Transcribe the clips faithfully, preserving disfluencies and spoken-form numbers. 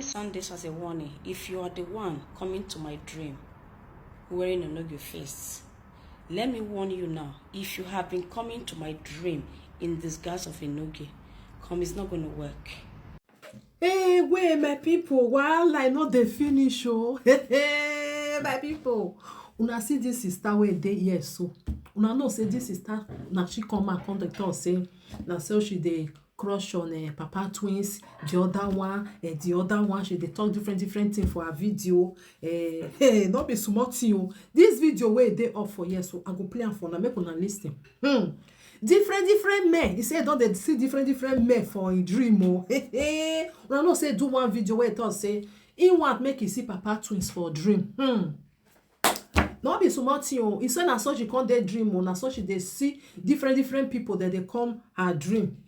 Understand this as a warning. If you are the one coming to my dream wearing a Noge face, let me warn you now. If you have been coming to my dream in disguise of a Noge, come, it's not going to work. Hey, wait, my people, wahala no dey finish o. Hey, my people, una see this sister wey dey here so. Una know say this sister, na she come and come dey talk say na so she dey crush on uh, Papa Twins. The other one, uh, the other one, she dey talk different different thing for her video. Uh, hey, no be small thing o. This video wey dey up for here so, I go play am for una, make una listen. Hmm. Different different men. He say don dey see different different men for him dream o. Una know say do one video wey talk say he want make he see Papa Twins for dream. Hmm. No be small thing o. He say na so she come dey dream o. Na so she dey see different different people that dey come her dream.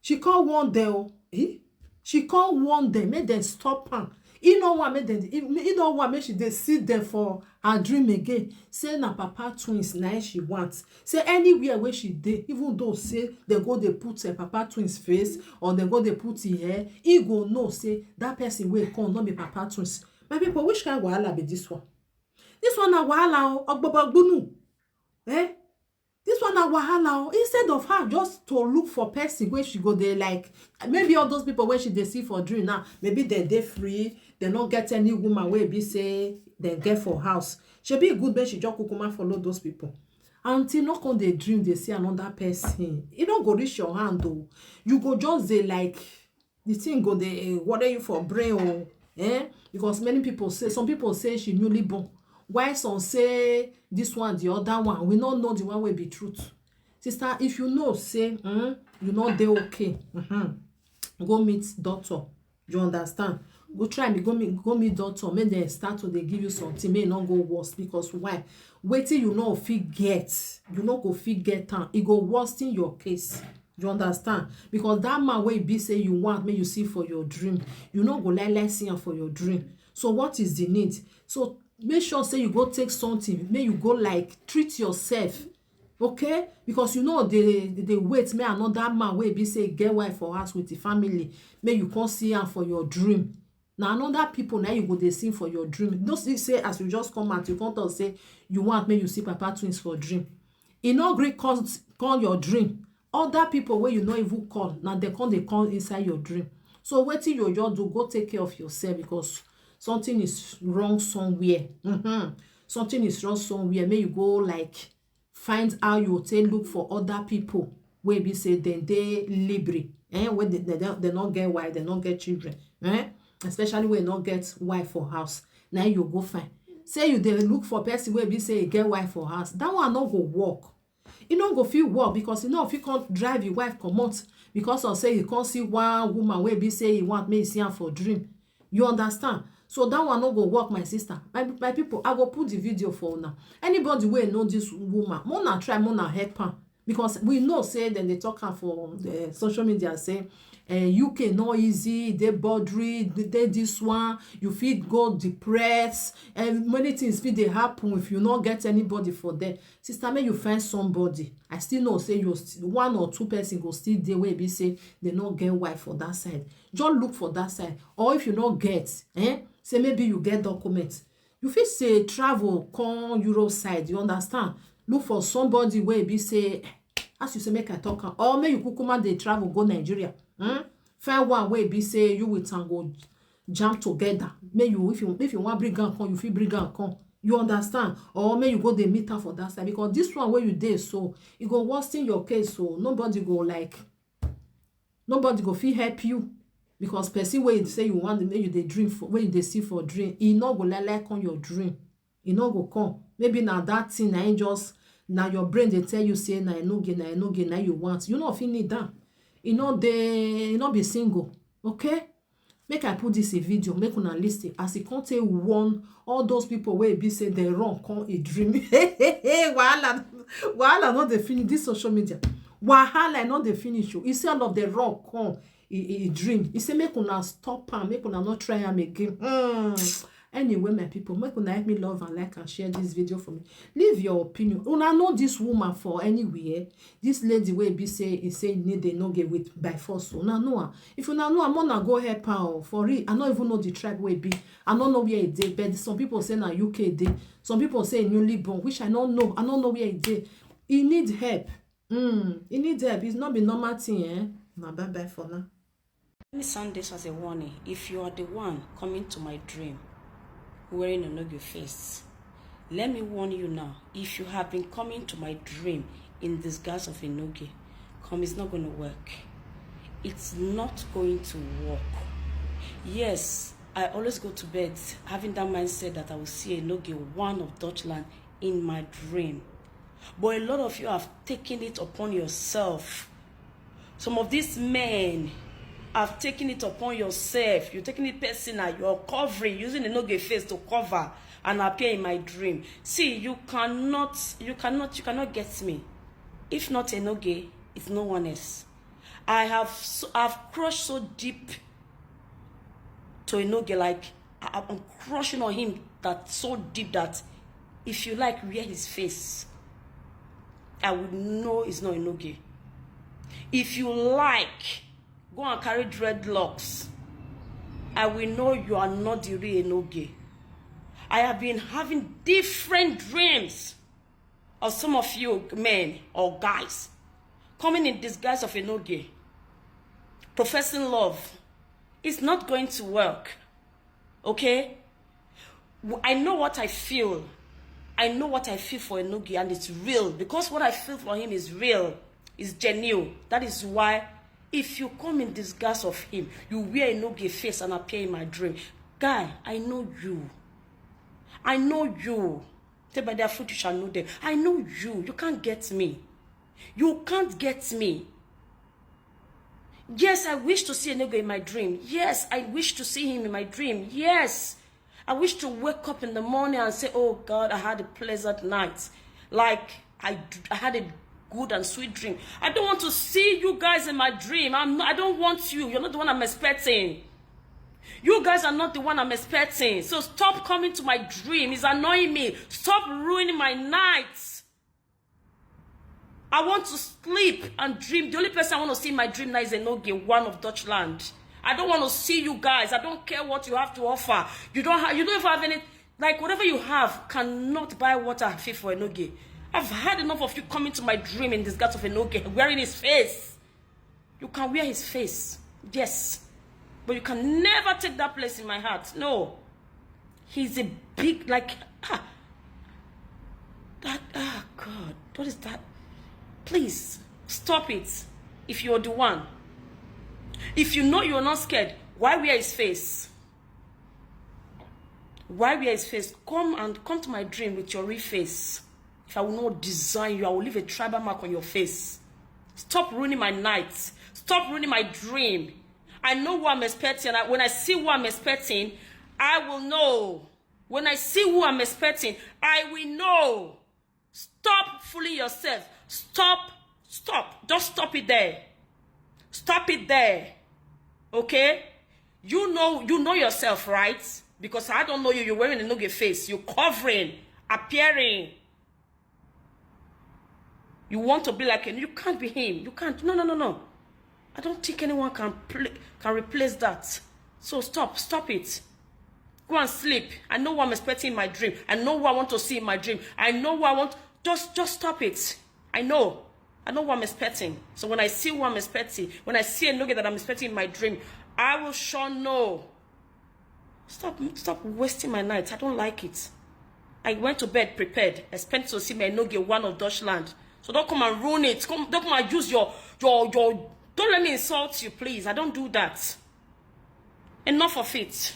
She come warn them o. Eh? She come warn them make dem stop am. He no want make dem, he, he no want make she dey see them for her dream again. Say na Papa Twins na she want. Say anywhere where she dey, even though say they go dey put uh, Papa Twins face or they go dey put him hair, he go know say that person wey come no be Papa Twins. My people, which kind wahala be this one? This one na wahala o, ogbogbonu. Eh? This one na wahala o. Instead of her just to look for person where she go dey like, maybe all those people where she dey see for dream now, maybe they dey free, they no get any woman wey be say they get for house. Shebi e good make she just kukuma follow those people. Until no come dey dream dey see another person. E no go reach your hand o. You go just dey like, the thing go dey eh, worry you for brain o. Eh? Because many people say, some people say she newly born. Why some say this one, the other one? We no know the one wey be truth. Sister, if you know say mm, you no dey okay, mm-hmm, go meet doctor. You understand? Go try me, go meet, go meet doctor. Make dem start to dey give you something, make e no go worse. Because why? Wetin you no fit get, you no go fit get am. E go worsen your case. You understand? Because that man wey be say you want make you see for your dream, you no go like like see am for your dream. So what is the need? So make sure say you go take something, make you go like treat yourself, okay? Because you know they they wait make another man wey be say get wife for house with the family, make you come see am for your dream. Na another people na you go dey see for your dream. No see say as you just come out, you come talk say you want make you see Papa Twins for dream. E no gree come come your dream. Other people wey you no even call, na dem come dey come inside your dream. So wetin you just do, go take care of yourself, because something is wrong somewhere. Mm-hmm. Something is wrong somewhere. Make you go like find how you take look for other people wey be say dem dey libre, eh, wey dem dem dem no get wife, dem no get children, eh, especially wey no get wife for house. Na you go find. Say you dey look for person wey be say e get wife for house, that one no go work. E no go fit work because e no fit come drive him wife comot because of say he come see one woman wey be say he want make he see am for dream. You understand? So that one no go work, my sister. My my people, I go put the video for una. Anybody wey know this woman, make una try, make una help am, because we know say dem dey talk am for the social media say uh, U K no easy, dey boundary, dey this one, you fit go depress, and many things fit dey happen if you no get anybody for there. Sister, make you find somebody. I still know say you st- one or two person go still dey wey be say they no get wife for that side. Just look for that side, or if you no get, eh, say maybe you get document, you fit say travel come Europe side. You understand? Look for somebody wey be say, as you say, make I talk am, or make you kukuma dey travel go Nigeria. Hmm? Find one wey be say you with am go jam together. Make you, if you if you want bring am come, you fit bring am come. You understand? Or make you go dey meet am for that side, because this one wey you dey so, e go worsen your case. So nobody go like, nobody go fit help you, because person wey you say you want make you dey dream for, wey you dey see for dream, e no go like like come your dream. E no go come. Maybe na that thing na im just, na your brain dey tell you say na enoge, na enoge na you want. You no fit need am. E no dey, e no be single. Okay? Make I put this a video, make una listen as e come take warn all those people wey be say dem run come e dream. Wahala, wahala no dey finish this social media. Wahala no dey finish o. You see all of dem run come e e e dream. E say make una stop am, make una no try am again. Hmm. Anyway, my people, make una help me love and like and share this video for me. Leave your opinion. Una know this woman for anywhere? This lady wey be say e say e need enoge with by force. Una know am? If una know am, una go help her o. For real, I no even know the tribe wey e be. I no know where e dey, but some people say na U K e dey. Some people say e newly born, which I no know. I no know where e dey. E need help. Mm, e need help. It's not be normal thing, eh? Na bye bye for now. Let me sound this as a warning. If you are the one coming to my dream wearing Enoge face, let me warn you now. If you have been coming to my dream in disguise of Enoge, come, it's not going to work. It's not going to work. Yes, I always go to bed having that mindset that I will see Enoge, one of Dutchland, in my dream. But a lot of you have taken it upon yourself. Some of these men have taken it upon yourself. You're taking it personal. You're covering, using Enoge face to cover and appear in my dream. See, you cannot, you cannot, you cannot get me. If not Enoge, it's no one else. I have, so, I've crushed so deep to Enoge, like, I, I'm crushing on him that so deep that if you like, wear his face, I would know it's not Enoge. If you like, go and carry dreadlocks. I will know you are not the real Enoge. I have been having different dreams of some of you men or guys coming in disguise of Enoge, professing love. It's not going to work. Okay? I know what I feel. I know what I feel for Enoge, and it's real. Because what I feel for him is real, is genuine. That is why if you come in disguise of him, you wear Enoge face and appear in my dream. Guy, I know you. I know you. Say by their fruit you shall know them. I know you. You can't get me. You can't get me. Yes, I wish to see Enoge in my dream. Yes, I wish to see him in my dream. Yes. I wish to wake up in the morning and say, "Oh God, I had a pleasant night." Like, I, d- I had a good and sweet dream. I don't want to see you guys in my dream. I'm not, I don't want you. You're not the one I'm expecting. You guys are not the one I'm expecting. So stop coming to my dream. It's annoying me. Stop ruining my nights. I want to sleep and dream. The only person I want to see in my dream now is Enoge, one of Dutchland. I don't want to see you guys. I don't care what you have to offer. You don't have. You don't even have any. Like, whatever you have cannot buy what I feel for Enoge. I've had enough of you coming to my dream in disguise of Enoge, wearing his face. You can wear his face, yes, but you can never take that place in my heart. No, he's a big, like, ah, that, ah, God, what is that? Please stop it. If you're the one, if you know you're not scared, why wear his face? Why wear his face? Come and come to my dream with your real face. If I will not design you, I will leave a tribal mark on your face. Stop ruining my night. Stop ruining my dream. I know who I'm expecting. I, when I see who I'm expecting, I will know. When I see who I'm expecting, I will know. Stop fooling yourself. Stop. Stop. Just stop it there. Stop it there. Okay? You know, you know yourself, right? Because I don't know you. You're wearing Enoge face. You're covering, appearing. You want to be like him. You can't be him. You can't. No, no, no, no. I don't think anyone can play, can replace that. So stop. Stop it. Go and sleep. I know what I'm expecting in my dream. I know what I want to see in my dream. I know what I want. Just, just stop it. I know. I know what I'm expecting. So when I see what I'm expecting, when I see Enoge that I'm expecting in my dream, I will sure know. Stop, stop wasting my night. I don't like it. I went to bed prepared, expect to see my Enoge, one of Dutchland. So don't come and ruin it. Come, don't come and use your, your, your. Don't let me insult you, please. I don't do that. Enough of it.